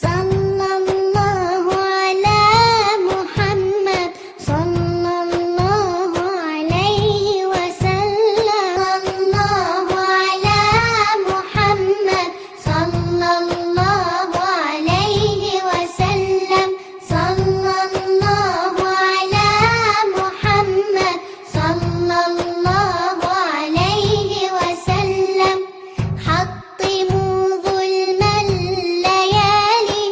صلى الله على محمد صلى الله عليه وسلم الله على محمد صلى الله عليه وسلم صلى الله على محمد صلى الله عليه وسلم حطموا ظلم الليالي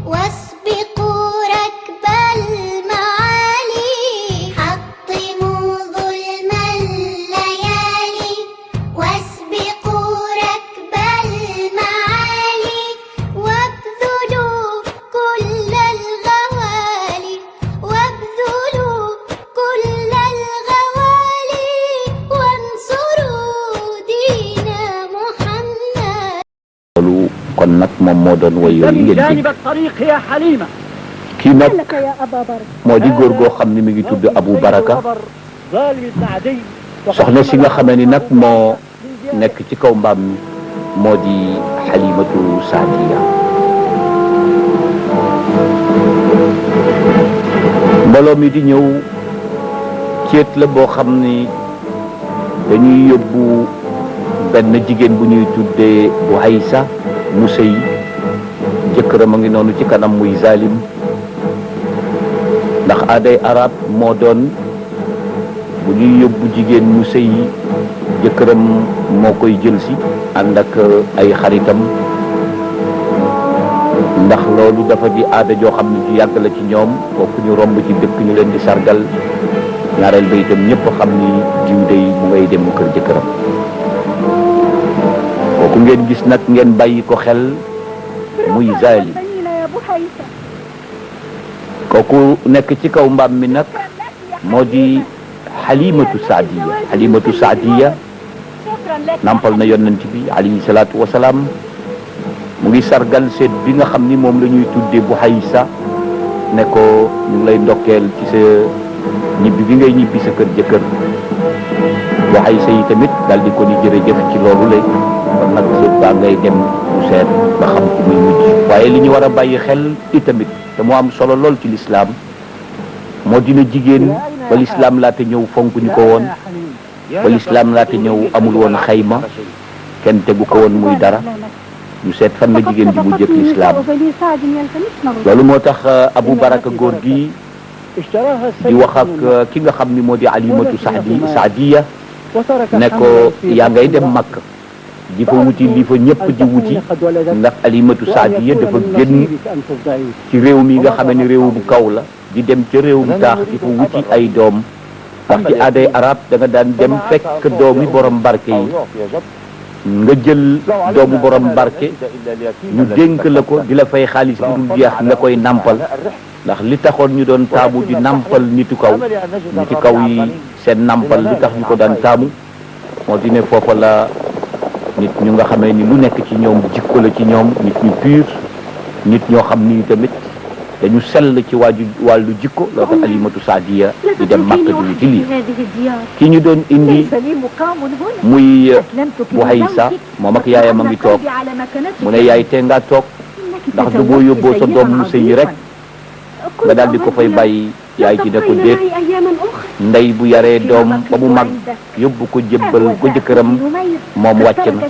واسبقوا ركب المعالي حطموا ظلم الليالي واسبقوا ركب المعالي وابذلوا كل الغوالي وابذلوا كل الغوالي وانصروا دين محمد loolu kon nag moom moo doon way yooyu ngeen جانب الطريق يا حليمة kii nag لك يا أبا بركة moo di góor goo xam ne mi ngi tudd Abu Baraka ظالم سعدي soxna si nga xamee ni nag moo nekk ci kaw mbaam mi moo di Halimatu Saadiya mbooloo mi di ñëw ceet la boo xam ni dañuy yóbbu benn jigéen bu ñuy tuddee bu Haysa mu sëy jëkkëram a ngi noonu ci kanam muy zalim ndax aaday arab moo doon bu ñuy yóbbu jigéen mu sëy jëkkëram moo koy jël si ànd ak ay xaritam ndax loolu dafa di aada joo xam ne ju yàgg la ci ñoom foofu ñu romb ci dëkk ñu leen di sargal ñaareel ba itam ñëpp xam ni diw day mu ngay dem kër jëkkëram kooku ngeen gis nag ngeen bàyyi ko xel muy zalim يا أبو حيثم kooku nekk ci kaw mbaam mi nag moo di Halimatu Saadiya Halimatu Saadiya شكرا لك nampal na yonent bi alayhi salaatu wasalaam mu ngi sargal seet bi nga xam ni moom la ñuy tuddee bu Haysa ne ko ñu ngi lay ndokkeel ci sa ñibbi bi ngay ñibbi sa kër jëkkër bu Haysa yi tamit daal di ko ni jërëjëf ci loolu la kon nag seet baa ngay dem mu seet ba xam ci muy mujj waaye li ñu war a bàyyi xel itamit te mu am solo lool ci lislaam moo dina jigéen ba lislaam laata ñëw fonk ñu ko woon ba lislaam laata ñëw amul woon xayma kenn tegu ko woon muy dara ñu seet fan la jigéen ji mu jëkk lislaam loolu moo tax Abu Baraka góor gi di wax ak ki nga xam ni moo di Halimatu Saadiya ne ko yaa ngay dem Makka di fa wuti li fa ñëpp di wuti ndax Halimatu Saadiya dafa génn ci réew mi nga xam ne réewum kaw la di dem ca réewum taax di fa wuti ay doom ndax ci aaday arab da nga daan dem fekk doomi borom barke yi nga jël doomu borom barke ñu dénk la ko di la fay xaalis bu dul jeex nga koy nampal ndax li taxoon ñu doon taamu di nampal nitu kaw niti kaw yi seen nampal li tax ñu ko daan taamu moo di ne foofa la nit ñu nga xamee ni lu nekk ci ñoom jikko la ci ñoom nit ñu pur nit ñoo xam ni tamit dañu sell ci wàllu jikko loo tax Halimatu Saadiya di dem Makka di wuti lii ki ñu doon indi muy bu Haysa moom ak yaayam a ngi toog mu ne yaay te nga toog ndax du boo yóbboo sa doom mu sëyi rek nga daal di ko fay bàyyi yaay ci ne ko déet ndey bu yaree doom ba mu mag yóbbu ko jébbal ko jëkkëram moom wàcc na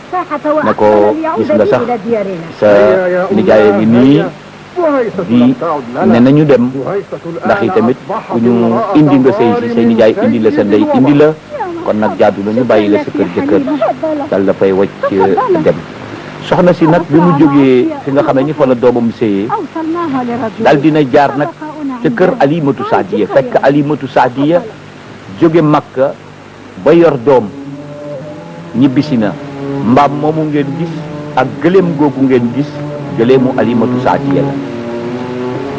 ne ko gis nga sax sa nijaay ngi nii di ne nañu dem ndax i tamit ku ñu indi nga sëy si say nijaay indi la sa ndey indi la kon nag jaadu na ñu bàyyi la sa kër jëkkër dal la fay wàcc dem soxna si nag bi mu jógee fi nga xamee ni fa la doomam sëyee dal dina jaar nag ca kër Halimatu Saadiya fekk Halimatu Saadiya jóge Makka ba yor doom ñibbisi na mbaam moomu ngeen gis ak gëléem googu ngeen gis gëléemu Halimatu Saadiya la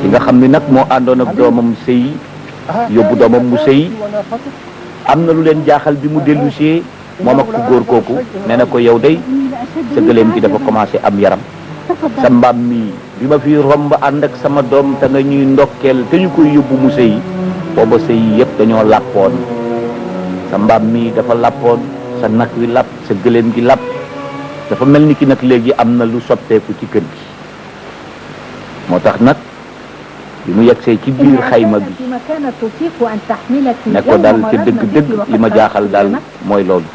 ki nga xam ni nag moo àndoon ak doomam sëy yóbbu doomam mu sëy am na lu leen jaaxal bi mu dellusee moom ak ku góor kooku nee na ko yow day sa gëléem gi dafa commencé am yaram sa mbaam mi bi ma fi romb ànd ak sama doom te nga ñuy ndokkeel te ñu koy yóbbu mu sëy booba sëy yëpp dañoo làppoon sa mbaam mi dafa làppoon sa nag wi làpp sa gëléem gi làpp dafa mel ni ki nag léegi am na lu soppeeku ci kër gi moo tax nag bi mu yegsee ci biir xayma bi ne ko daal ci dëgg-dëgg li ma jaaxal daal mooy loolu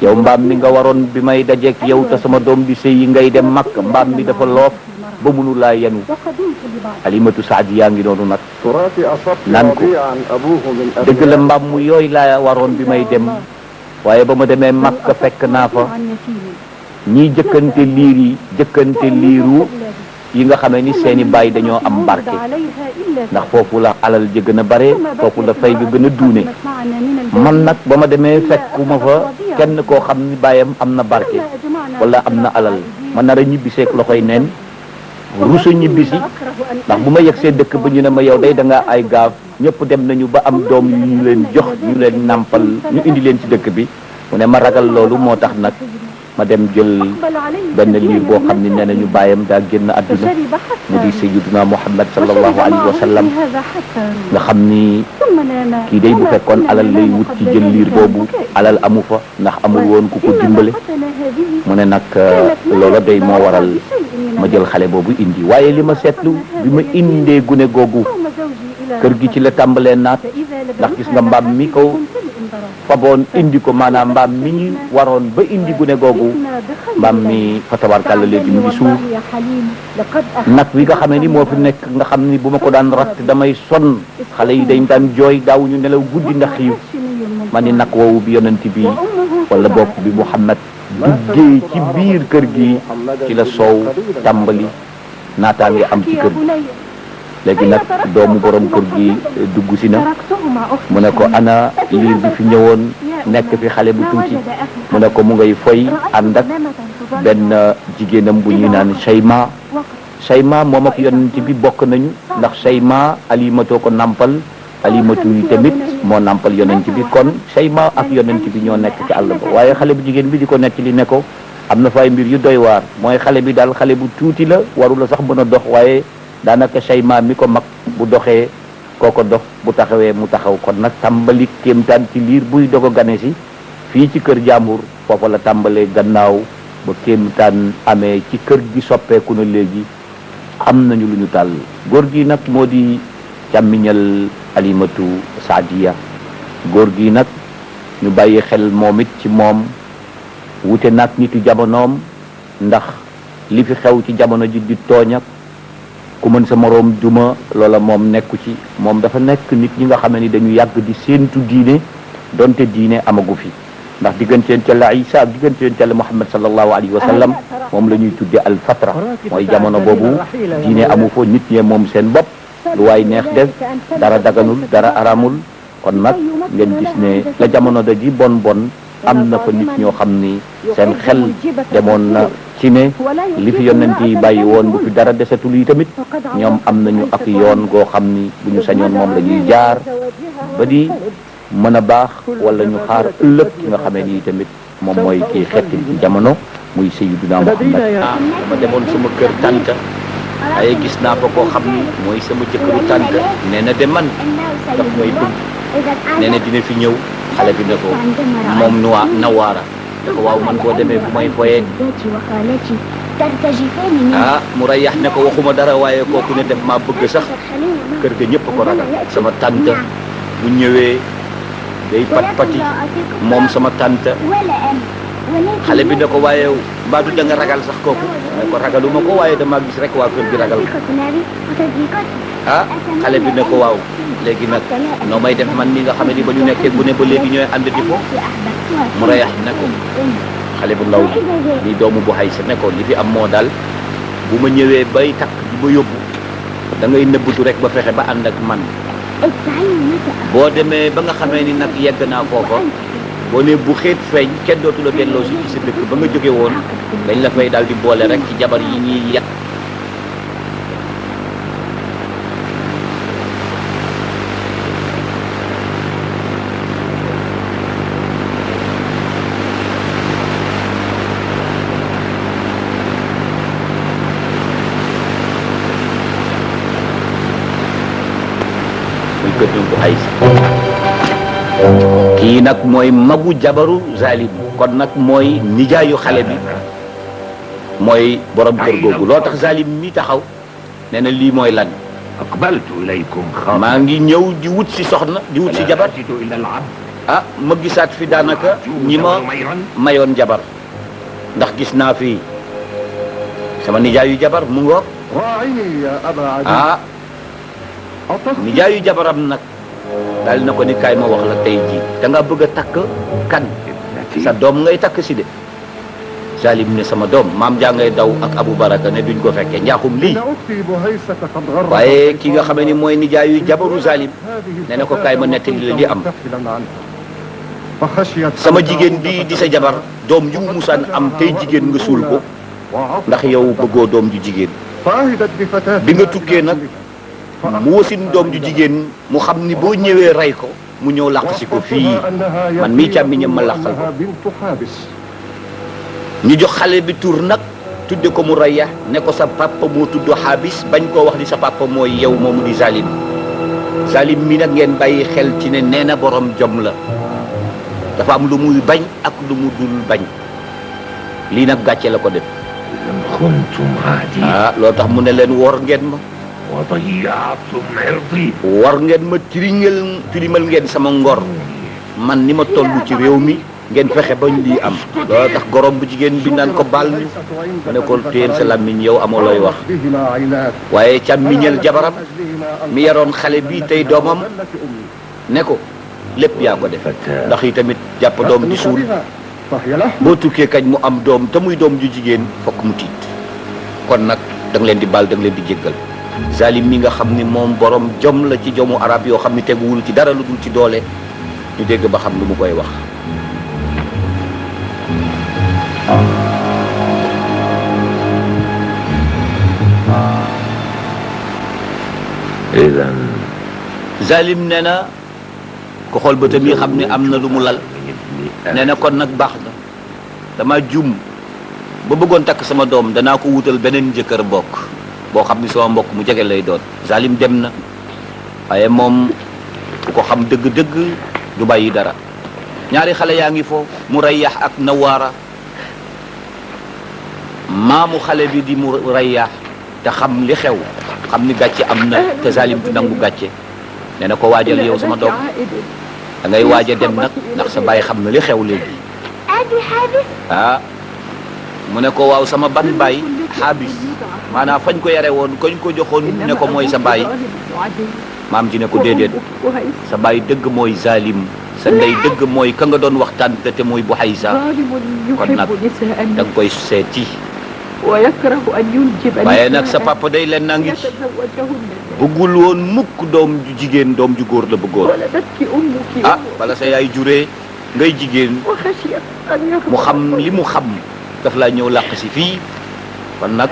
yow mbaam mi nga waroon bi may dajeek yow te sama doom di sëy yi ngay dem mag mbaam mi dafa loof ba mënu laa yenu Alimatu Saadiya ngi noonu nag naan ko dëgg la mbaam mu yooyu laa waroon bi may dem waaye ba ma demee Makka fekk naa fa ñiy jëkkante liir yi jëkkante liiru yi nga xamee ni seeni baay dañoo am barke ndax foofu la alal ji gën a bare foofu la fay ga gën a duune man nag ba ma demee fekkuma fa kenn koo xam ni baayam am na barke wala am na alal ma nar a ñibbiseek loxoy neen rusu ñibbisi ndax bu ma yegsee dëkk ba ñu ne ma yow day da nga ay gaaf ñëpp dem nañu ba am doom yu ñu leen jox ñu leen nàmpal ñu indi leen ci dëkk bi mu ne ma ragal loolu moo tax nag ma dem jël benn liir boo xam ne nee nañu bàyyam daa génn àdduna mu di sayyiduna Muhammad sallallahu alayhi wa sallam nga xam ni kii day bu fekkoon alal lay wut ci jël liir boobu alal amu fa ndax amul woon ku ko dimbale mu ne nag loola day moo waral ma jël xale boobu indi waaye li ma seetlu bi ma indee gune googu kër gi ci la tàmbalee naat ndax gis nga mbaam mi ko faboon indi ko maanaam mbaam mi ñu waroon ba indi gune googu mbaam mi fa tabarkàlla léegi mu ngi suuf nag wi nga xamee ni moo fi nekk nga xam ni bu ma ko daan ratt damay sonn xale yi dañ daan jooy daawuñu nelaw guddi ndax xiif ma ni nag woowu bi yonent bi wala bopp bi Muhammad duggee ci biir kër gi ci la soow tàmbali naataange am ci kër gi léegi nag doomu borom kër gi dugg si na mu ne ko ana liir bi fi ñëwoon nekk fi xale bu tuuti mu ne ko mu ngay foy ànd ak benn jigéenam bu ñuy naan Sayma moom ak yonent bi bokk nañu ndax Sayma Alimatoo ko nampal Alimatu yi tamit moo nampal yonent bi kon Sayma ak yonent bi ñoo nekk ci àll ba waaye xale bu jigéen bi di ko nekk li ne ko am na fay mbir yu doy waar mooy xale bi daal xale bu tuuti la warula sax mën a dox waaye daanaka Sayma mi ko mag bu doxee kooko dox bu taxawee mu taxaw kon nag tàmbali kéemtaan ci liir buy dogo gane si fii ci kër jàmbur foofa la tàmbalee gannaaw ba kéemtaan amee ci kër gi soppeeku na léegi am nañu lu ñu tàll góor gi nag moo di càmmiñal Alimatu Saadiya góor gi nag ñu bàyyi xel moom it ci moom wute nag nitu jamonoom ndax li fi xew ci jamono ji di tooñ ak ku mën sa moroom duma loola moom nekku ci moom dafa nekk nit ñi nga xam ne ni dañu yàgg di séentu diine donte diine amagu fi ndax digganteen Yàlla Isa ak digganteen Yàlla Muhammad sallallahu alayhi wa sallam moom la ñuy tudde al fatra mooy jamono boobu diine amu fa nit ñee moom seen bopp lu waay neex def dara daganul dara aramul kon nag ngeen gis ne la jamono da ji bon bon am na fa nit ñoo xam ni seen xel demoon na ci ne li fi yonent yi bàyyi woon bu fi dara desetul yi tamit ñoom am nañu ak yoon goo xam ni bu ñu sañoon moom la ñuy jaar ba di mën a baax wala ñu xaar ëllëg ki nga xamee ni tamit moom mooy kii xetti ci jamono muy Sayyiduna Muhammad dama demoon sama kër tànta ay gis naa fa koo xam ni mooy sama jëkkëru tànta nee na de man daf mooy bëgg nee na dina fi ñëw xale bi ne ko moom nawaara ne ko waaw man boo demee fu may foyee mu rayax ne ko waxuma dara waaye kooku ne def maa bëgg sax kër ga ñëpp ko ragal sama tante bu ñëwee day pat-pati moom sama tante xale bi ne ko waaye mbaa du da nga ragal sax kooku ne ko ragaluma ko waaye dama gis rek waa kër gi ragal xale bi ne ko waaw léegi nag noo may def man mi nga xam ne ba ñu nekkee bu ne ba léegi ñooy ànd di fo mu rayax ne ko xale bu ndaw bi doomu bu xay sa ne ko li fi am moo daal bu ma ñëwee bay takk di ba yóbbu da ngay nëbbatu rek ba fexe ba ànd ak man boo demee ba nga xamee ni nag yegg naa foofa boo ne bu xeet feeñ kenn dootu la delloo si ci sa dëkk ba nga jóge woon dañ la fay daal di boole rek ci jabar yi ñuy yet kii nag mooy magu jabaru zalim kon nag mooy nijaayu xale bi mooy borom kër googu loo tax zalim mi taxaw nee na lii mooy lan أقبلت إليكم خاطئا maa ngi ñëw di wut si soxna di wut si jabar أجد إلا العبد ah ma gisaat fi daanaka ñi ma mayoon jabar ndax gis naa fi sama nijaayu jabar mu ngoog راعني يا أبا عدي ah nijaayu jabaram nag daal na ko ni kaay ma wax la tey jii da nga bëgg a takk kan sa doom ngay takk si de Salim ne sama doom maam jaa ngay daw ak Abu Baraka ne duñ ko fekkee njaaxum lii إن أختي بهيسة قد غرت waaye ki nga xamee ni mooy nijaayu jabaru Salim nee na ko kaay ma nettali la li am sama jigéen bi di sa jabar doom ju mu musaan am tey jigéen nga suul ko ndax yow bëggoo doom ju jigéen bi nga tukkee nag mu wasin doom ju jigéen mu xam ni boo ñëwee rey ko mu ñëw làq si ko fii man mii càmmiñam ma làqal ko ñu jox xale bi tur nag tudde ko mu raya ne ko sa papa moo tudd Xaabis bañ koo wax ni sa papa mooy yow moomu di Salim Salim mi nag ngeen bàyyi xel ci ne nee na borom jom la dafa am lu muy bañ ak lu mu dul bañ lii nag gàcce la ko def خنتم عهدي ah loo tax mu ne leen wor ngeen ma وضيعتم عرضي war ngeen ma tirimal ngeen sama ngor man ni ma toll ci réew mi ngeen fexe bañ lii am loolu tax gorom bu jigéen bi naan ko baal ñu mu ne ko téen sa làmmiñ yow amoo looy wax waaye càmmiñal jabaram mi yaroon xale bi tey doomam ne ko lépp yaa ko def ndax yi tamit jàpp doom di suul boo tukkee kañ mu am doom te muy doom ju jigéen fokk mu tiit kon nag da nga leen di baal da nga leen di jéggal Salim mi nga xam ni moom borom jom la ci jomu arab yoo xam ni teguwul ci dara lu dul ci doole ñu dégg ba xam lu mu koy wax إذا Salim nee na ko xool bëtam yi xam ni am na lu mu lal nee na kon nag baax na dama jum ba bëggoon takk sama doom danaa ko wutal beneen jëkkër bokk boo xam ni sama mbokk mu jege lay doon Salim dem na waaye moom ku ko xam dëgg-dëgg du bàyyi dara ñaari xale yaa ngi foofu mu Rayyax ak Nawaara maamu xale bi di mu Rayyax te xam li xew xam ni gàcce am na te Salim du nangu gàcce nee na ko waajal yow sama doom da ngay waaj a dem nag ndax sa baay xam na li xew léegi ah mu ne ko waaw sama ban baay Xaabis maanaam fañ ko yare woon koñ ko joxoon ne ko mooy sa baay maam ji ne ko déedéet sa baay dëgg mooy Salim sa ndey dëgg mooy ka nga doon waxtaan te mooy Buhaysa kon nag da nga koy seeti waaye nag sa papa day leen naa ngi ci bëggul woon mukk doom ju jigéen doom ju góor la bëggoon ah bala sa yaay juree ngay jigéen mu xam li mu xam daf laa ñëw làq si fii kon nag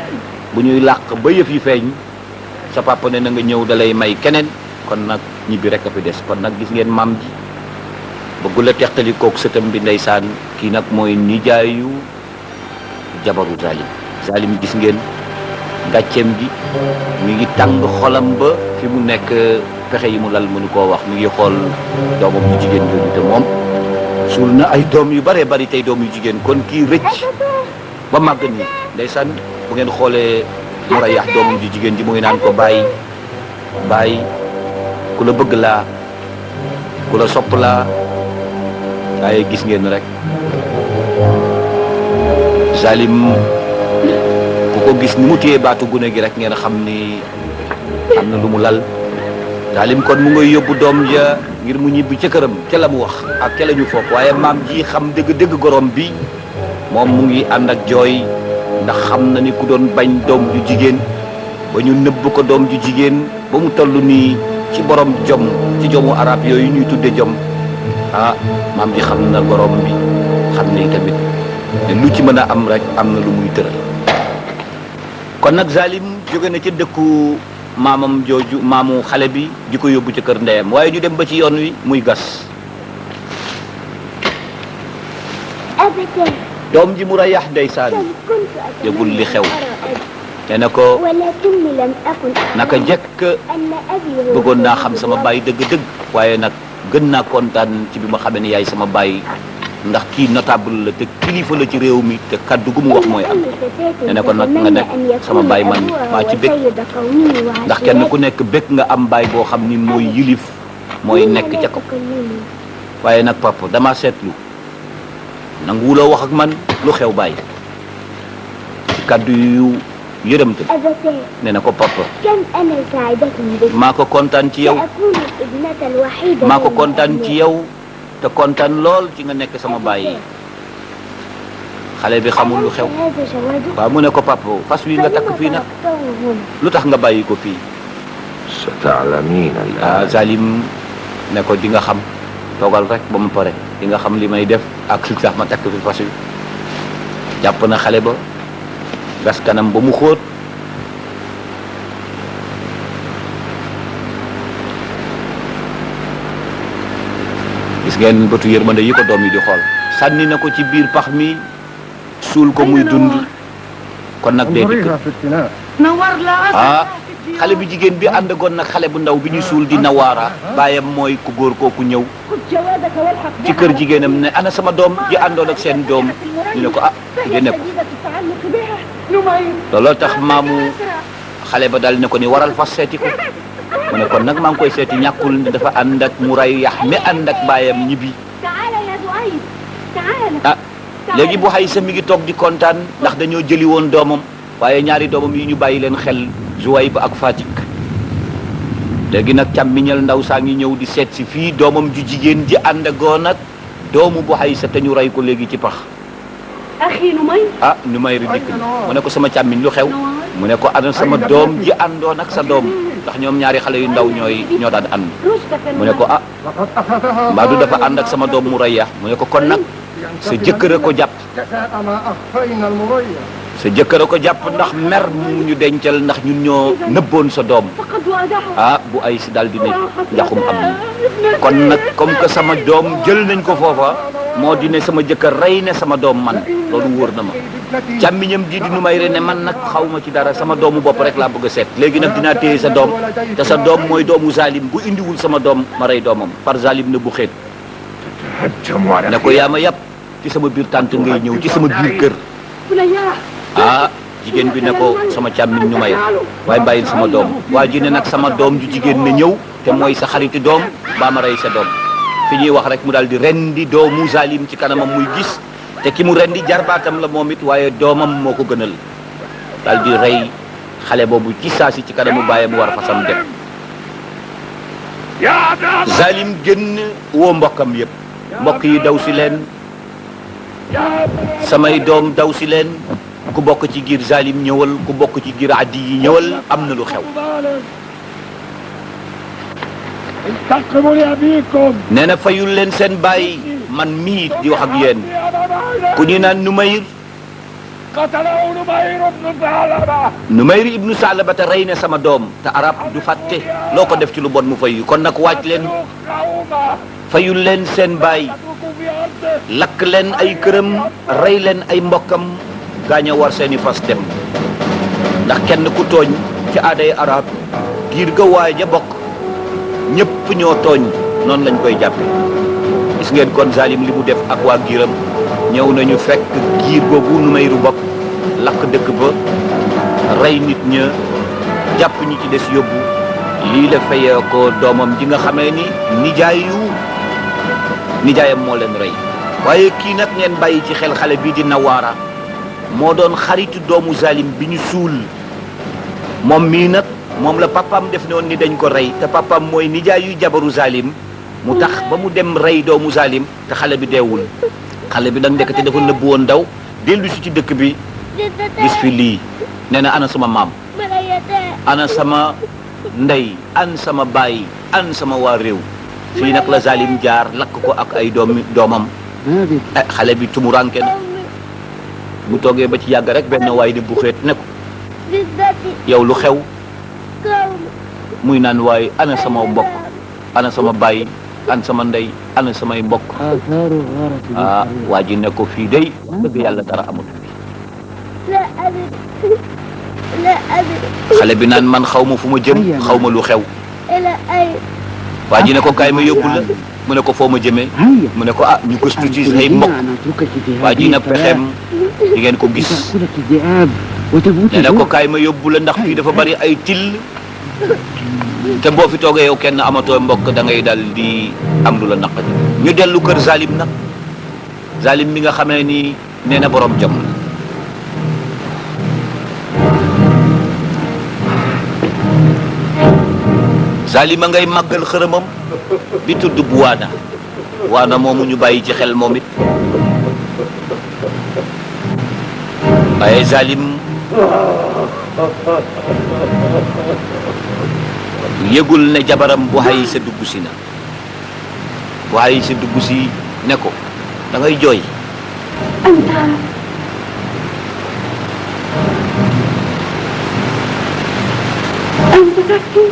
bu ñuy làq ba yëf yi feeñ sa papa ne na nga ñëw dalay may keneen kon nag ñibbi rek a fi des kon nag gis ngeen maam ji bëggul a teqali kook sëtam bi ndeysaan kii nag mooy nijaayu jabaru Salim Salim gis ngeen gàcceem gi mi ngi tàng xolam ba fi mu nekk pexe yi mu lal mënu koo wax mi ngi xool doomam yu jigéen jooju te moom suul na ay doom yu bare bari tey doom yu jigéen kon kii rëcc ba màgg nii ndeysaan bu ngeen xoolee mu Rayyax doomam ju jigéen ji mu ngi naan ko bàyyi bàyyi ku la bëgg laa ku la sopp laa waaye gis ngeen rek Salim ku ko gis ni mu téye baatu gune gi rek ngeen xam ni am na lu mu lal Salim kon mu ngay yóbbu doom ja ngir mu ñibbi ca këram ca la mu wax ak ca la ñu foog waaye maam ji xam dëgg-dëgg gorom bi moom mu ngi ànd ak jooy ndax xam na ni ku doon bañ doom ju jigéen ba ñu nëbb ko doom ju jigéen ba mu toll nii ci borom jom ci jomu arab yooyu ñuy tudde jom ah maam ji xam na gorom bi xam ne tamit ne lu ci mën a am rek am na lu muy tëral kon nag Salim jóge na ca dëkku maamam jooju maamu xale bi di ko yóbbu ca kër ndeyam waaye ñu dem ba ci yoon wi muy gas doom ji mu Rayyax ndeysaan yëgul li xew nee na ko naka jekk bëggoon naa xam sama baay dëgg-dëgg waaye nag gën naa kontaan ci bi ma xamee ne yaay sama baay ndax kii notable la te kilifa la ci réew mi te kaddu gu mu wax mooy am ne ne ko nag nga nekk sama baay man maa ci bég ndax kenn ku nekk bég nga am baay boo xam ni mooy yilif mooy nekk ca kaw waaye nag papa dama seetlu nanguwuloo wax ak man lu xew baay ci kaddu yu yërëmte ne na ko papa maa ko kontaan ci yow maa ko kontaan ci yow te kontaan lool ci nga nekk sama baay yi xale bi xamul lu xew waaw mu ne ko papa fas wi nga takk fii nag lu tax nga bàyyi ko fii ستعلمين الآن Salim ne ko di nga xam toogal rek ba mu pare di nga xam li may def ak li tax ma takk fi fas wi jàpp na xale ba gas kanam ba mu xóot gis ngeen bëtu yërmande yi ko doom yi di xool sànni na ko ci biir pax mi suul ko muy dund kon nag day dikk انظريها في الفناء ah xale bi jigéen bi àndagoon nag xale bu ndaw bi ñu suul di nawaara baayam mooy ku góor kooku ñëw خذ جوادك والحق ci kër jigéenam ne ana sama doom ji àndoon ak seen doom ñu ne ko ah génne ko شديدة التعلق بها نمير looloo tax maamu xale ba dal ne ko ni waral fas seeti ko mu ne kon nag maa ngi koy seeti ñàkkul ne dafa ànd ak mu ray yax mi ànd ak baayam ñibbi تعال يا دعيب تعال ah léegi bu xay sa mi ngi toog di kontaan ndax dañoo jëli woon doomam waaye ñaari doomam yi ñu bàyyi leen xel Zuwayb ak Fatik léegi nag càmmiñal ndaw saa ngi ñëw di seet si fii doomam ju jigéen ji ànd agoon ak doomu bu xay sa te ñu rey ko léegi ci pax أخي نمير ah nu may ri dikk mu ne ko sama càmmiñ lu xew mu ne ko ana sama doom ji àndoon ak sa doom ndax ñoom ñaari xale yu ndaw ñoo daan ànd رشدك mu ne ko ah لقد أخذها mbaa du dafa ànd ak sama doom mu rayya mu ne ko kon nag sa jëkkër a ko jàpp جزاء ما أخفينا المريا sa jëkkër a ko jàpp ndax mer mu ñu dencal ndax ñun ñoo nëbboon sa doom فقد وعدها ah bu ay si daal di ne njaxum am na kon nag comme que sama doom jël nañ ko foofa moo di ne sama jëkkër rey ne sama doom man loolu wóor na ma càmmiñam ji di nu may re ne man nag xaw ma ci dara sama doomu bopp rek laa bëgg a seet léegi nag dinaa téye sa doom te sa doom mooy doomu Zalim bu indiwul sama doom ma rey doomam par Zalim ne bu xeet تهجم على ne ko yaa ma yàpp ci sama biir tànt ngay ñëw ci sama biir kër بنياه ah jigéen bi ne ko sama càmmiñ ñu may waaye bàyyil sama doom waa ji ne nag sama doom ju jigéen na ñëw te mooy sa xariti doom baa ma rey sa doom fi ñuy wax rek mu daal di rendi doomu Zalim ci kanamam muy gis te ki mu rendi jarbaatam la moom it waaye doomam moo ko gënal daal di rey xale boobu ci saasi ci kanamu bàyyam war fasam dem يا عبد Zalim génn woo mbokkam yëpp mbokk yi daw si leen samay doom daw si leen ku bokk ci giir Zalim ñëwal ku bokk ci giir Addi yi ñëwal am na lu xew انتقموا لأبيكم nee na fayul leen seen baay man mii di wax ak yéen ku ñu naan Numayr قتله نمير بن ثعلبة Numayr ibnu Saalabata rey na sama doom te arab du fàtte loo ko def ci lu bon mu fayu kon nag waaj leen قومه fayul leen seen baay اتركوا في أرضه lakk leen ay këram rey leen ay mbokkam gaañ a war seeni fas dem ndax kenn ku tooñ ci aaday arab giir ga waaj a bokk ñëpp ñoo tooñ noonu lañ koy jàppe gis ngeen kon Zalim li mu def ak waa giiram ñëw nañu fekk giir googu Numayru bokk lakk dëkk ba rey nit ña jàpp ñi ci des yóbbu lii la fayee ko doomam ji nga xamee ni nijaayam moo leen rey waaye kii nag ngeen bàyyi ci xel xale bii di Nawaara moo doon xaritu doomu Zalim bi ñu suul moom mii nag moom la papaam def ne woon ni dañ ko rey te papaam mooy nijaayu jabaru Zalim mu tax ba mu dem rey doomu Zalim te xale bi deewul xale bi nag ndekete dafa nëbb woon daw dellu si ci dëkk bi gis fi lii nee na ana sama maam ana sama ndey an sama baay an sama waa réew fii nag la Zalim jaar lakk ko ak ay doomam xale bi tumuranke na bu toogee ba ci yàgg rek benn waay di bu xeet ne ko yow lu xew muy naan waaye ana sama mbokk ana sama baay an sama ndey ana samay mbokk ah waa ji ne ko fii day dëgg yàlla dara amul xale bi naan man xaw ma fu ma jëm xaw ma lu xew waa ji ne ko kaay ma yóbbu la mu ne ko foo ma jëmee هيا mu ne ko ah ñu gëstu ci say أنت mbokk أن أتركك في waa ji هذه nag pexeem di ngeen ko gis وتأكلك الذئاب وتموت nee na ko جوعا. kaay ma yóbbu la ndax fii dafa bari ay till te boo fi toogee yow kenn amatoo mbokk da ngay dal di am lu la naqari ñu dellu kër Zalim nag Zalim mi nga xamee ni nee na borom jom la Zalim a ngay màggal xërëmam bi tudd Buwaana Buwaana moomu ñu bàyyi ci xel moom it waaye Zalim yëgul ne jabaram bu xay sa dugg si na bu xay sa dugg si ne ko da ngay jooy أنت أنت تبكي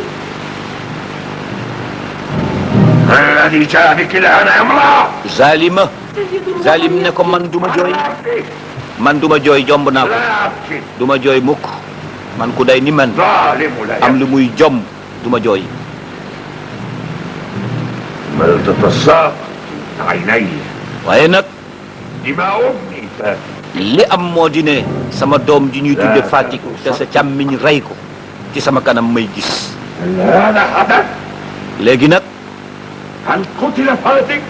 الذي جاء بك الآن يا امرأة Zalima Zalim ne ko man duma jooy man duma jooy jomb naa ko لا أبكي duma jooy mukk man ku day ni man ظالم لا am lu muy jom duma jooy بل تتساقط عيني waaye nag دماء أمي فاتت li am moo di ne sama doom ji ñuy tudde Fatick te sa càmmiñ rey ko ci sama kanam may gis هل هذا حدث؟ léegi nag هل قتل فاتك؟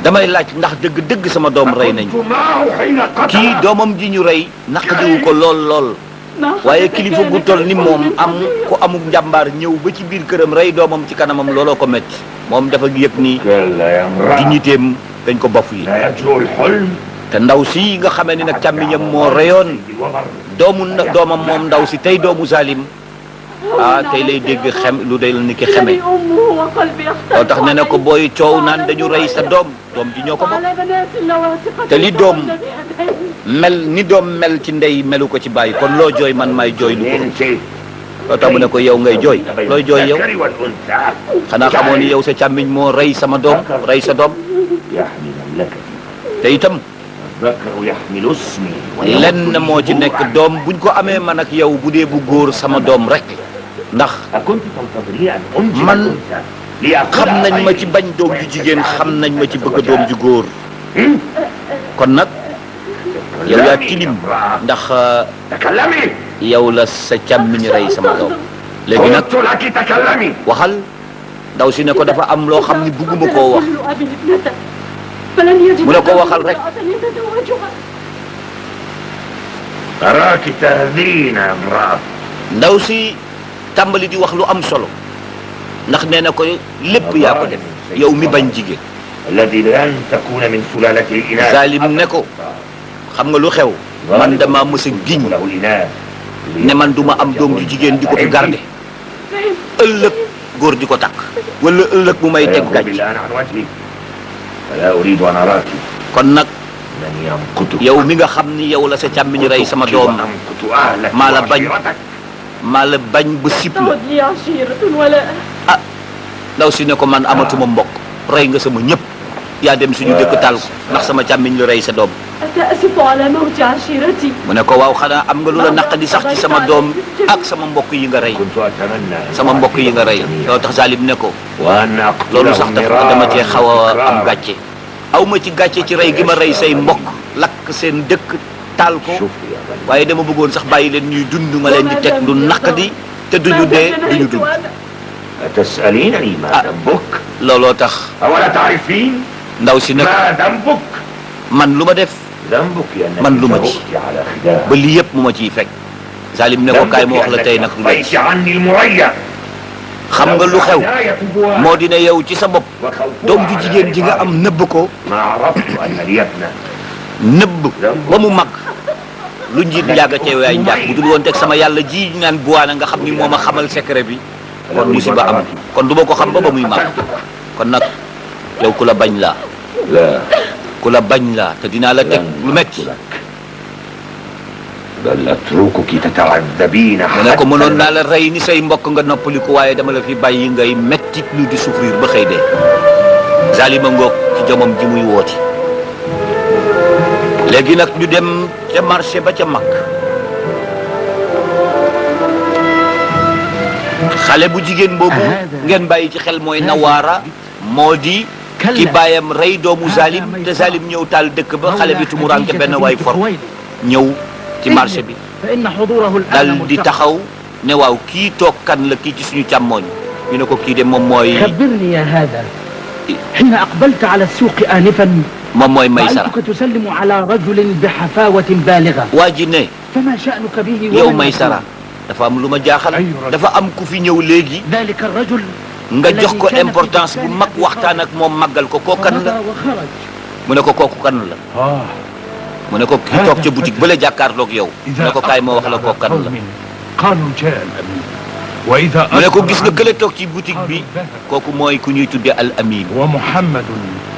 damay laaj ndax dëgg-dëgg sama doom rey nañ ko كنت معه حين kii قتل doomam ji ñu rey naqadiwu ko lool lool waaye kilifa gu toll ni moom am ku amuk njàmbaar ñëw ba ci biir këram rey doomam ci kanamam looloo ko metti moom dafa yëg ni كلا يا امرأة dignitéem dañ ko bafu yi لا يجوع الحلم te ndaw si nga xamee ni nag càmmiñam moo reyoon doomam moom ndaw si tey doomu Zalim ah tey lay dégg xem lu day la ni ki xeme أمه وقلبي يختلف loo tax ne na ko booy coow naan dañu rey sa doom ji ñoo ko bokk على بنات اللواتي te li doom بيدين mel ni doom mel ci ndey melu ko ci bàyyi kon loo jooy man may jooy lu ko انت loo tax mu ne ko yow ngay jooy looy jooy yow الذكر والانثى xanaa xamoo ni yow sa càmmiñ moo rey sama doom rey sa doom يحمل مملكتي te itam الذكر يحمل اسمي lenn moo ci nekk doom buñ ko amee man ak yow bu dee bu góor sama doom rek ndax أكنت تنتظرين أن أنجب من الأنثى لأقول xam nañ ma ci bañ doom ju jigéen xam nañ ma ci bëgg doom ju góor kon nag yow yaa tilim ndax تكلمي yow la sa càmmiñ rey sama doom léegi nag قلت لك تكلمي waxal ndaw si ne ko dafa am loo xam ni bugguma koo wax أهل أبي ابنته فلن يجد mu ne ko waxal rek امرأة يتزوجها أراك تهذين يا امرأة ndaw si tàmbali di wax lu am solo ndax nee na ko lépp yaa ko def yow mi bañ jigéen الذي لن تكون من سلالة الإناث Zalim ne ko xam nga lu xew man dama mës a giñ له الإناث ne man duma am doom ju jigéen di ko fi garde ëllëg góor di ko takk wala ëllëg mu may teg فيذهب gàcc الآن عن وجهي فلا أريد أن أراك kon nag إنني أمقتك yow mi nga xam ni yow la sa càmmiñ rey sama doom وأمقت أهلك maa la bañ وعشيرتك maa la bañ ba sip la تعد لي عشيرة ولا ndaw si ne ko man amatuma mbokk rey nga sama ñëpp yaa dem suñu dëkk taal ko ndax sama càmmiñ lu rey sa doom أتأسف على موت عشيرتي mu ne ko waaw xanaa am nga lu la naqadi sax ci sama doom ak sama mbokk yi nga rey كنت أتمنى أن sama mbokk yi nga rey جميعا. loolu tax Zalim ne ko وأن loolu أقتلهم sax tax مرارا dama cee xaw a am وتكرارا. gàcce aw ma ci gàcce ci rey gi ma rey say mbokk lakk seen dëkk taal ko شوف يا بني waaye dama bëggoon sax bàyyi leen ñuy dund nga leen di teg lu naqadi te duñu dee duñu dund أتسألينني ما ذنبك looloo tax أولا تعرفين ndaw si nag ما ذنبك man lu ma def ذنبك أنك من لمتي. تركت على خداع ba lii yëpp mu ma ciy fekk Zalim ne ko kaay ma wax la tey nag lu بيت nekk عني المريع xam nga lu xew moo di ne yow ci sa bopp doom ju jigéen ji nga am nëbb ko ما عرفت أن لي ابنا nëbb ba mu mag lu njiit njaaga teew yaay njaag bu dul woon teg sama yàlla ji ñu naan buwaana nga xam ni moo ma xamal secret bi kon musiba am kon du ma ko xam ba muy mag kon nag yow ku la bañ laa لا ku la bañ laa te dinaa la teg lu metti بل أتركك تتعذبين mu ne ko mënoon naa la rey ni say mbokk nga noppaliku waaye dama la fi bàyyi ngay mettit lu di souffrir ba xëy dee Zalima ngoog ci jomam ji muy wooti léegi nag ñu dem ca marché ba ca mag xale bu jigéen boobu ngeen bàyyi ci xel mooy Nawaara moo di ki baayam rey doomu Zalim te Zalim ñëw taal dëkk ba xale bi tumuraanke benn waay for ñëw ci marché bi dal di taxaw ne waaw kii toog kan la kii ci suñu càmmooñ ñu ne ko kii de moom mooy خبرني يا هذا حين أقبلت على السوق آنفا moom mooy Maysara رأيتك تسلم على رجل بحفاوة بالغة waa ji ne فما شأنك به yow وما Maysara dafa am lu ma jaaxal dafa am ku fi ñëw léegi ذلك الرجل nga jox ko importance bu mag waxtaan ak moom màggal ko koo kan la فمضى وخرج mu ne ko kooku kan la mu ne ko kii toog ca boutique ba la jàkkaarloog yow mu ne ko kaay ma wax la koo kan la قالوا جاء الأمين وإذا mu ne ko gis nga kële toog ci boutique bi kooku mooy ku ñuy tuddee al amin ومحمد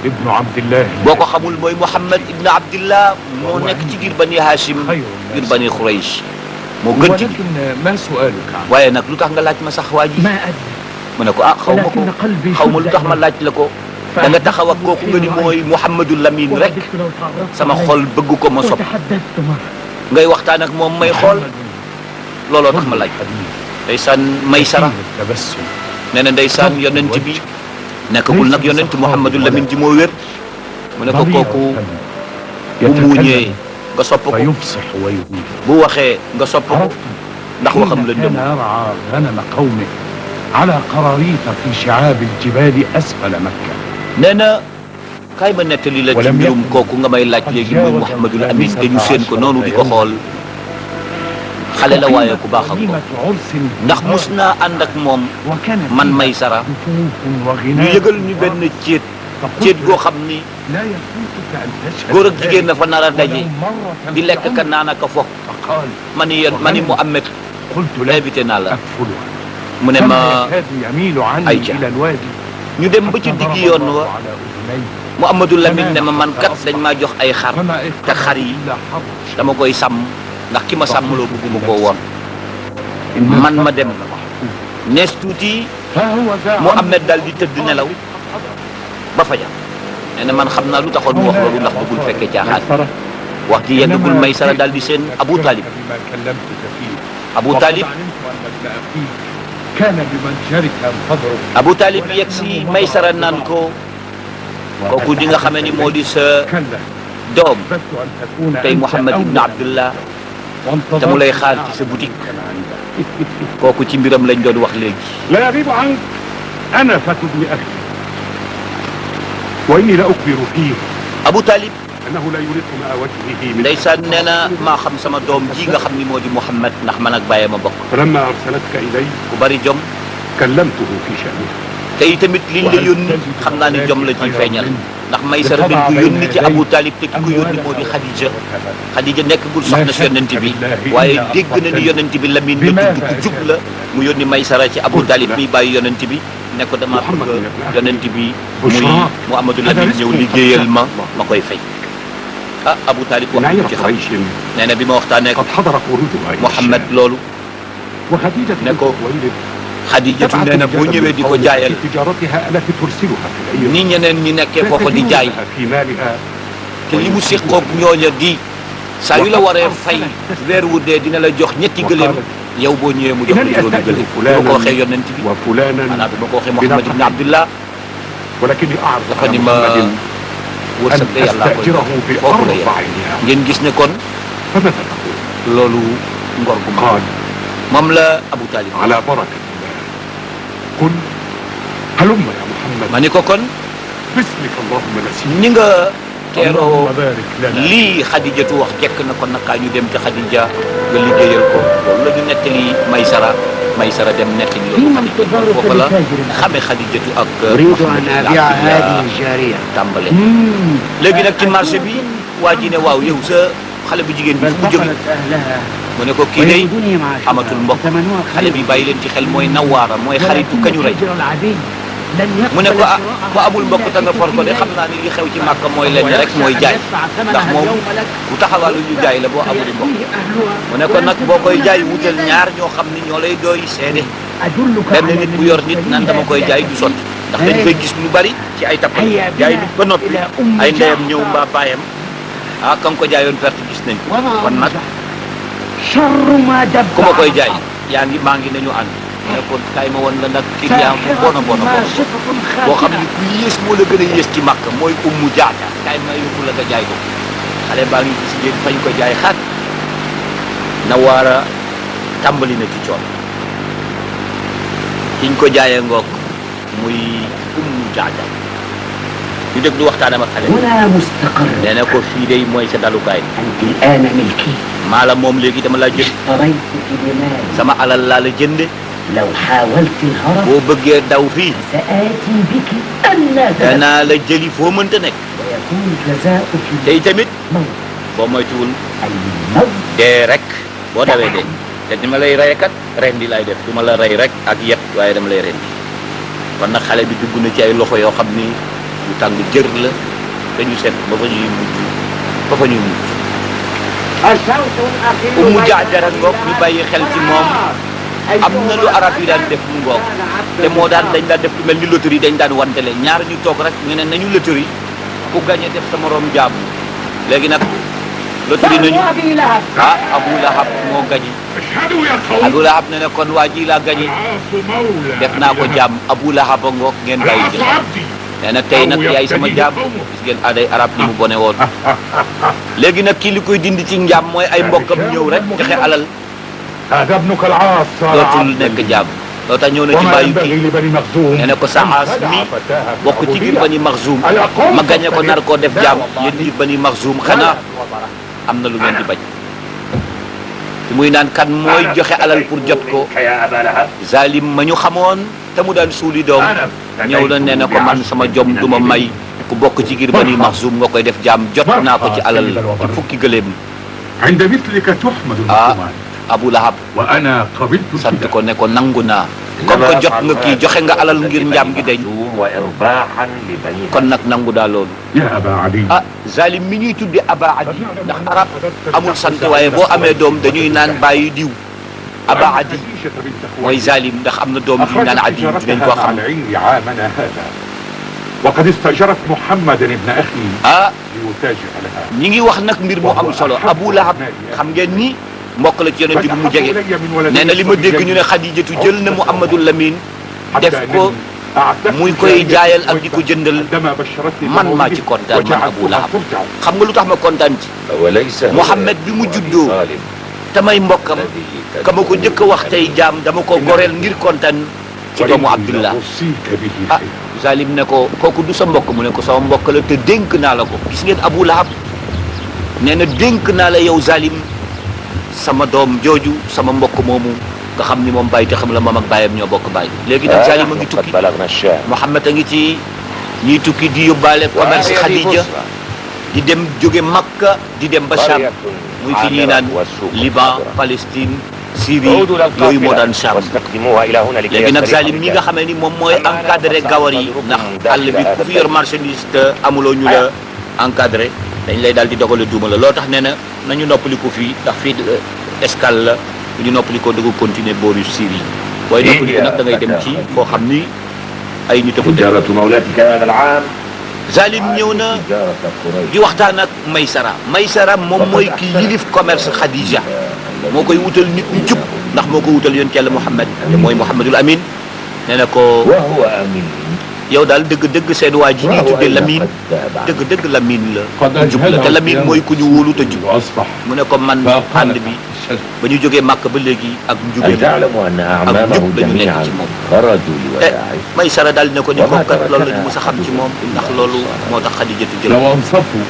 ابن عبد الله boo ko xamul mooy Muhammad ibn Abdillah moo nekk ci biir bani Hashim biir bani Quraysh moo gën ci ولكن ما سؤالك عنه waaye nag lu tax nga laaj ma sax waa ji ما أدري mu ne ko ah xaw ma ko ولكن قلبي xaw ma lu شد tax ma laaj la ko da nga taxaw ak kooku nga ni mooy Muhammadul Lamin rek ووددت لو تعرفت sama عليه xol bëgg ko ma sopp وتحدثت معه ngay waxtaan ak moom may xool looloo tax ma laaj ndeysaan Maysara التبسم nee na ndeysaan yonent bi nekkagul nag yonent Muhammadul Lamin ji moo wér mu ne ko kooku bu muuñee nga sopp ko فيفصح ويهيب bu waxee nga sopp ko ndax waxam la كان ndëm يرعى غنم قومه على قراريط في شعاب الجبال أسفل مكة nee na kaay ma nettali la ci mbirum kooku nga may laaj léegi muy Muhammadul Amin te ñu seen ko noonu di ko xool xale la waaye ku baax ak ko وليمة عرس ndax mus naa ànd ak moom وكان man فيها Maysara دفوف ñu وغناء yëgal ñu benn céet céet goo xam ni لا يفوتك أن تشهد góor ak jigéen na fa nar a daje ولو مرة di lekk ka naan ak a fo فقال ma ni yéen ma ni Muhammad قلت له invité naa la أكفلها mu ne ma فما يكاد يميل عني أيجا. إلى الوادي ñu dem ba ci digg yoon wa على أذنيه Muhammadul Lamin ne ma man kat dañ maa jox ay xar فما te xar yi إلا حرج dama koy sàmm ndax ki ma sàmmloo bëgguma koo woon man ma dem nees tuuti فهو ذا Muhammad daal di tëdd nelaw ba fajar nee na man xam naa lu taxoon mu wax loolu ndax bëggul fekkee caaxaan wax ji yeggagul Maysara daal di seen Abu Talib بما كلمتك فيه Abu وقد Talib علمت أن ابن أخيك كان بمتجرك تضرب Abu Talib yegg si Maysara naan ko kooku di nga xamee ni moo di sa كلا doom أحببت أن تكون tey أنت Muhammad ibn أولى Abdullah وانتظرت te mu lay xaar ci sa boutique kooku ci mbiram lañ doon wax léegi لا يغيب عنك أنا فتى ابن أخي وإني لأخبر فيه Abu Talib أنه لا يريق ماء وجهه من ndeysaan nee na maa xam sama doom ji nga xam ni moo di Muhammad ndax man ak bàyyee ma bokk فلما أرسلتك إلي ku bari jom كلمته في شأنه te itamit liñ la yónni xam naa ni jom la ciy feeñal ndax Maysara dañ ko yónni ci Abu Talib te ki ko yónni moo di Khadija Khadija nekkagul soxna si yonent bi waaye dégg na ni yonent bi Lamin la tudd ku jub la mu yónni Maysara ci Abu Talib mi bàyyi yonent bi ne ko dama bëgg yonent bi muy Muhammadu Lamin ñëw liggéeyal ma koy fay ah Abu Talib wax نعير ko ci xam قريش nee na bi ma waxtaanee ko قد حضر قرودها Muhammad loolu وخديجة نكو. ولد Khadija nee na boo ñëwee di ko jaayal في تجارتها التي ترسلها في الأيام ni ñeneen ñi nekkee foofa di jaay في مالها te li mu séqoog ñooña di saa yu la waree fay weer wu dee dina la jox ñetti gëléem yow boo ñëwee mu jox la إنني juróomi أستأجر gëléem bi ma ko waxee فلانا yonent bi وفلانا maanaam bi ma ko waxee Muhammad ibn Abdullah ولكني أعرف dafa على ni ma محمد wërsëg de أن yàlla koy أستأجره foofu la بأربع yem أيام ngeen gis ne kon فماذا تقول؟ loolu ngor gu mag قال moom la Abu Talib على بركة الله قل هلم يا محمد ma ni ko kon باسمك اللهم نسيت ni nga teeroo اللهم بارك لنا lii Khadijatu wax jekk na kon nag kaa ñu dem ci Khadija nga liggéeyal ko loolu la ñu nettali Maysara dem nettali loolu فيما Khadija انتظارك foofu la لتاجر xame Khadijatu ak أريد Muhammad أن ibn أبيع Abdullah هذه الجارية tàmbale léegi nag ci marché bi waa ji ne waaw yow sa xale bu jigéen bi fu mu jóge فانتقلت أهلها mu ne ko kii day ويجدني مع amatul mbokk ثمنها xale bi bàyyi leen ci xel mooy nawaara mooy xaritu kañu rey التاجر العادي لن mu ne يقبل ko ah شراءها ku amul mbokk te nga for ko de xam naa ni li xew ci Màkka mooy lenn rek mooy jaay ndax moom ku taxawaalu ñu jaay la boo amul mbokk mu ne ko nag boo koy jaay wutal ñaar ñoo xam ni ñoo lay doy seede benn nit bu yor nit nan dama koy jaay du sotti ndax dañ koy gis lu bari ci ay tappale jaay nit ba noppi ay ndeyam ñëw mbaa baayam ah ka nga ko jaayoon perte gis nañ ko kon nag شر ما دب ku ma koy jaay yaa ngi maa ngi nañu ànd ne ko kaay ma woon la nag client bu bon a bon a bon boo xam ni ku yées moo la gën a yées ci màkk mooy ummu jaata kaay ma yóbbu la nga jaay ko xale baa ngi gis ngeen fañ ko jaay xaat na war a tàmbali na ci coon kiñ ko jaayee ngoog muy ummu jaata ñu déglu waxtaanam ak xale هنا مستقر nee na ko fii day mooy sa dalukaay أنت الآن ملكي maa la moom léegi dama laa jënd اشتريتك بمال sama alal laa la jënde لو حاولت الهرب boo bëggee daw fii سآتي بك أن danaa la jëli foo mënta nekk ويكون جزاؤك tey tamit موت boo moytuwul الموت dee rek boo dawee dee te ni ma lay rey kat rendi laay def du ma la rey rek ak yet waaye dama lay rendi kon nag xale bi dugg na ci ay loxo yoo xam ni lu tàng jër la dañu seet ba fa ñuy mujj ba fa ñuy mujj Umu Jaajara ngoog ñu bàyyi xel ci moom am na lu arab yi daan def mu ngoog te moo daan dañ daan def lu mel ni loterie dañ daan wantele ñaar ñu toog rek ñu ne nañu loterie ku gagné def sa morom jaam léegi nag loterie nañu Abu Lahab moo gagné اشهدوا يا قوم Abu Lahab ne ne kon waa ji laa gagné عاص مولى def naa ko jaam Abu Lahab a ngoog ngeen bàyyi عاص jël عبدي nee na tey nag yaay sama jaam gis ngeen aaday arab ni mu bone woon léegi nag kii li koy dindi ci njaam mooy ay mbokkam ñëw rek joxe alal هذا ابنك العاص صار dootul عبدا nekk jaam loo tax ñëw na ci وما bàyyu ينبغي kii لبني مخزوم nee na ko Saas mi bokk ci biir Bani Maxzum ma gañe ko nar koo def jaam yéen biir Bani Maxzum xanaa am na lu ngeen di bañ te muy naan kan mooy joxe alal pour jot ko يا أبا لهب zalim ma ñu xamoon te mu daan suuli doom ñëw la nee na ko man sama jom du ma may ku bokk ci biir Bani Maxzum nga koy def jaam jot naa ko ci alal ci fukki gëléem عند مثلك تحمد ah الحكومات Abu Lahab وأنا قبلت sant الفداء ko ne ko nangu naa comme que jot nga kii joxe nga alal ngir njaam gi deñ وإرباحا لبني kon nag nangu daa loolu يا أبا علي ah zalim mi ñuy tudde Aba Adi ndax arab amul sant waaye boo amee doom dañuy naan bàyyi diw Aba Adi mooy zalim ndax am na doom ju naan Adi dinañ koo xam العين عامنا هذا وقد استأجرت محمد ابن أخي ah ليتاجر لها ñi ngi wax nag mbir mu am solo Abu Lahab xam ngeen ni mbokk la ci yonent bi mu jege nee na li ma dégg ñu ne Xadijatu jël na Muhammadul Lamin def ko muy koy jaayal ak di ko jëndal man maa ci kontaan man Abu Lahab xam nga lu tax ma kontaan ci وليس Muhammad bi mu juddoo tamay mbokkam ka ma ko njëkk a wax tey jaam dama ko goreel ngir kontaan ci doomu Abdullah ah Zalim ne ko kooku du sa mbokk mu ne ko sama mbokk la te dénk naa la ko gis ngeen Abu Lahab nee na dénk naa la yow Zalim sama doom jooju sama mbokk moomu nga xam ni moom bàyyi te xam la moom ak bàyyam ñoo bokk bàyyi léegi nag Zalim a ngi tukki بلغنا الشام Muhammad a ngi ci ñiy tukki di yóbbaale commerce Khadija di dem jóge Makka di dem ba Cham muy fi ñuy naan Liban Palestine Syrie yooyu moo daan Cham واستخدموها إلى هنا لكي léegi nag يستريحوا Zalim mi nga الرجال. xamee ni moom mooy encadré gawar yi ndax àll bi ku fi yor marchandise te amuloo ñu la encadré dañ lay daal di dogale duuma la loo tax nee na nañu noppaliku fii ndax fii escale la bu ñu noppalikoo dëgg continuer booru Syrie waaye noppaliku nag da ngay dem ci foo xam ni ay ñu tëggu تجارة مولاتك هذا العام Zalim ñëw na تجارة قريش di waxtaan ak Maysara moom mooy ki yilif commerce Khadija moo koy wutal nit ñu jub ndax moo ko wutal yonent Yàlla Muhammad te mooy Muhammadul Amin nee na ko وهو أمين yow daal dëgg-dëgg seen waa ji ñuy tuddee Lamine dëgg-dëgg Lamine la jub la te Lamine mooy ku ñu wóolu te jub وأصبح mu ne ko man ànd bi ba ñu jógee Màkk ba léegi ak njub هل تعلم أن أعمامه njub la ñu nekk جميعا ci moom خرجوا لوداعه Maysara daal ne ko ni ko kat loolu la ñu mës a xam ci moom ndax loolu moo tax Xadijatu jël لو أنصفوا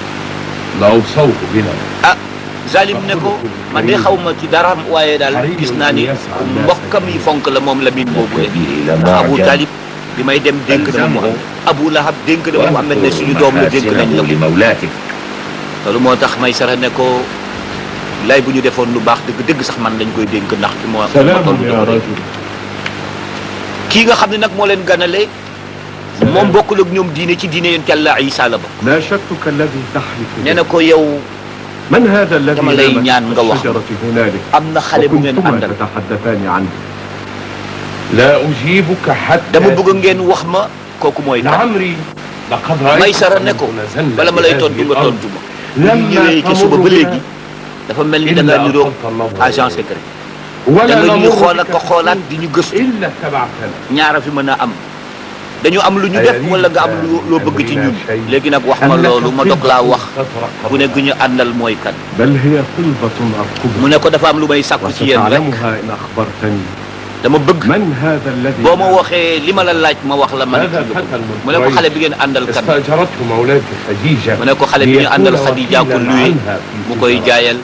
لأوصوه بنا ah Zalim ne ko man de xaw ma ci dara waaye daal gis naa ni ku mbokkam yi fonk la moom Lamine boobu le ndax Abu Talib bi may dem dénk na mu Abu Lahab dénk na mu Muhammad ne suñu doom la dénk nañ la ko لمولاتك loolu moo tax Maysara ne ko lay bu ñu defoon lu baax dëgg-dëgg sax man lañ koy dénk ndax fi moo سلام toll يا رجل kii nga xam ne nag moo leen ganale moom bokkul ak ñoom diine ci diine yonent Yàlla Isa la bokk ناشدتك الذي تحلف nee na ko yow من هذا الذي dama lay نام ñaan nga تحت wax الشجرة هنالك am na xale bu ngeen وكنتما àndal تتحدثان عنه لا أجيبك حتى dama bëgg ngeen wax ma kooku mooy kan لعمري لقد رأيت Maysara ne ko bala ma lay tontu nga tontu ma bu ñu ñëwee ci suba ba léegi dafa mel ni da ngaa niroog agent secret ولا da nga ñuy نمر xool ak بك ko xoolaat di ñu gëstu إلا اتبعتنا ñaara fi mën a am dañu am lu ñu def wala nga am loo bëgg ci ñun léegi nag wax ma loolu ma dog laa wax bu ne gu ñu àndal mooy kan بل هي طلبة أرقبها mu ne ko dafa am lu may sàkku ci yéen rek وستعلمها إن أخبرتني dama bëgg من هذا الذي boo ma waxee li ma la laaj ma wax la man هذا الفتى mu ne ko xale bi ngeen àndal kan استأجرته مولاتي خديجة mu ne ko xale bi ñu àndal Xadija ko luye mu koy jaayal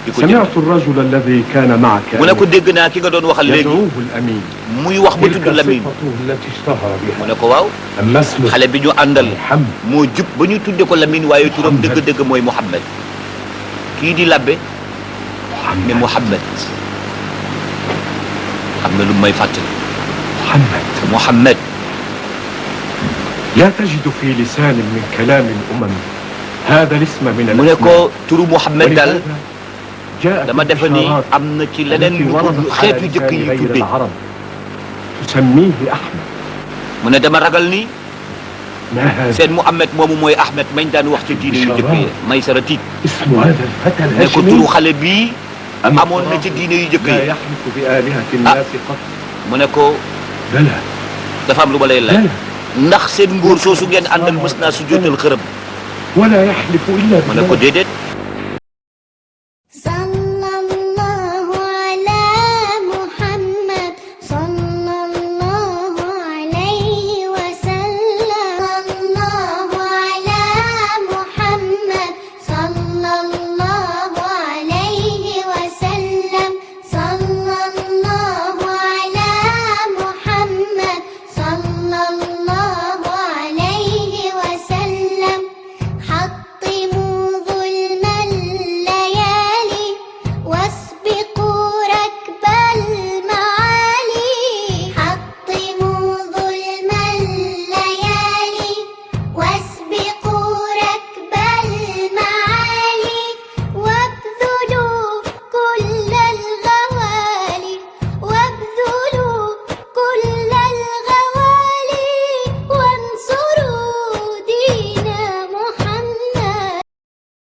di ko jënd سمعت الرجل الذي كان معك mu ne ko dégg naa ki nga doon waxal léegi يدعوه الأمين muy wax ba tudd تلك Lamine صفته التي اشتهر mu بها ne ko waaw أما اسمه xale bi ñu àndal محمد moo jub ba ñu tudde ko Lamine waaye turam dëgg-dëgg mooy Mouhamed kii di labbe ne Mouhamed xam nga lu may fàttali محمد Mouhamed لا تجد في لسان من كلام الأمم هذا الاسم من mu ne الأسماء ko turu Mouhamed daal ولهذا جاءت dama defe ni الإشارات am na ci leneen التي lu ko وردت على xeetu jëkk لسان yi غير tudde العرب تسميه أحمد mu ne dama ragal ni ما هذا seen Mouhamed moomu mooy Ahmed mañ daan wax ci diine yu jëkk yi may sara tiit اسم هذا الفتى ne ko turu الهاشمي xale bii أما amoon na ci diine yu jëkk لا yi يحلف بآلهة الناس قط mu ne ko بلى dafa am lu ma lay laaj بلى ndax seen nguur soosu ngeen àndal mës naa su jootal xërëm ولا يحلف إلا mu ne ko بالله déedéet